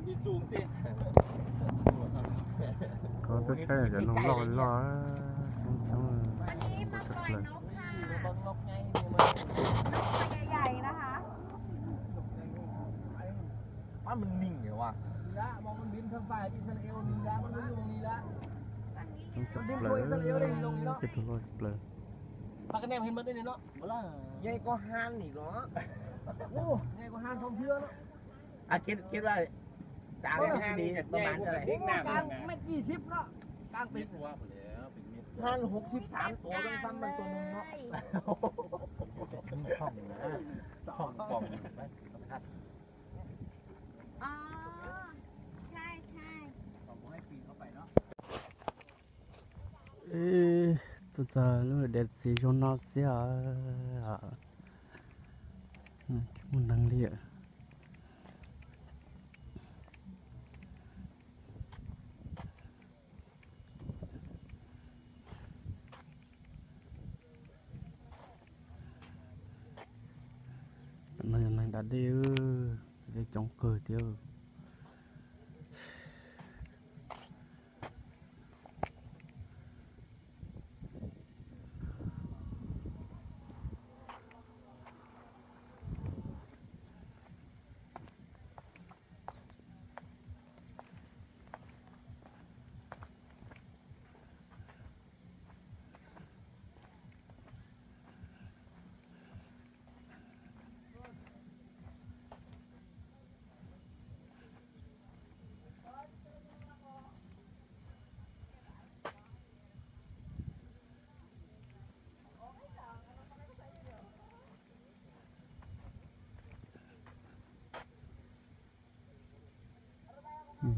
Koj tuaj saib cov noog loj loj, coob coob, tshaj plaws. Coob tshaj plaws, tej tug loj tshaj plaws. Ib, tuaj txog lub dej txiv zoo no xwb os, tsis muaj neeg li. No yog neeg da dej, dej coob kawg thiab.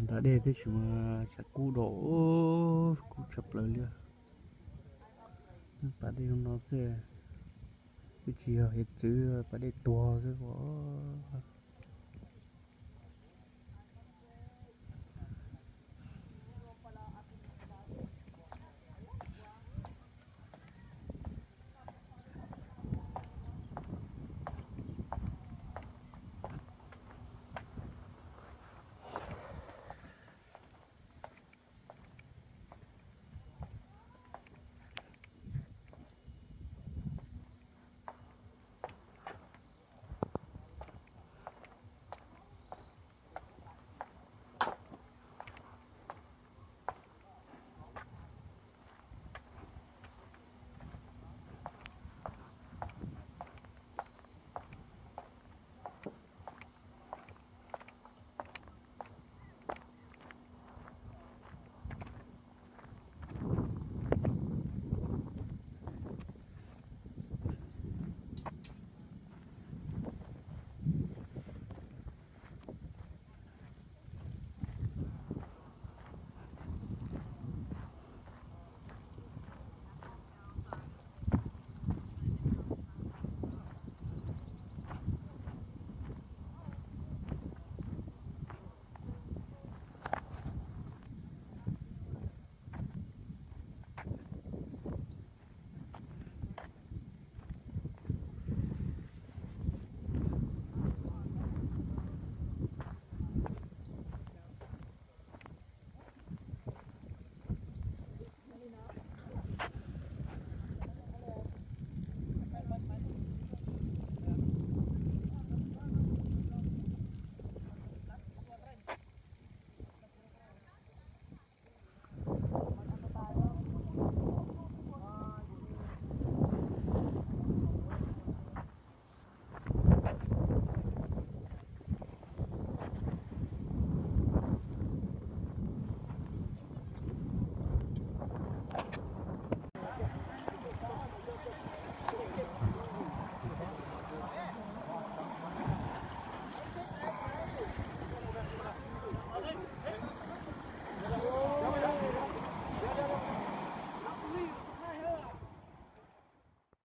Da dej tib si mas tshav kub dom, kub tshaj plaws li. Pas dej zoo no xwb, twb tsis yog hiav txwv, pas dej tuag xwb os.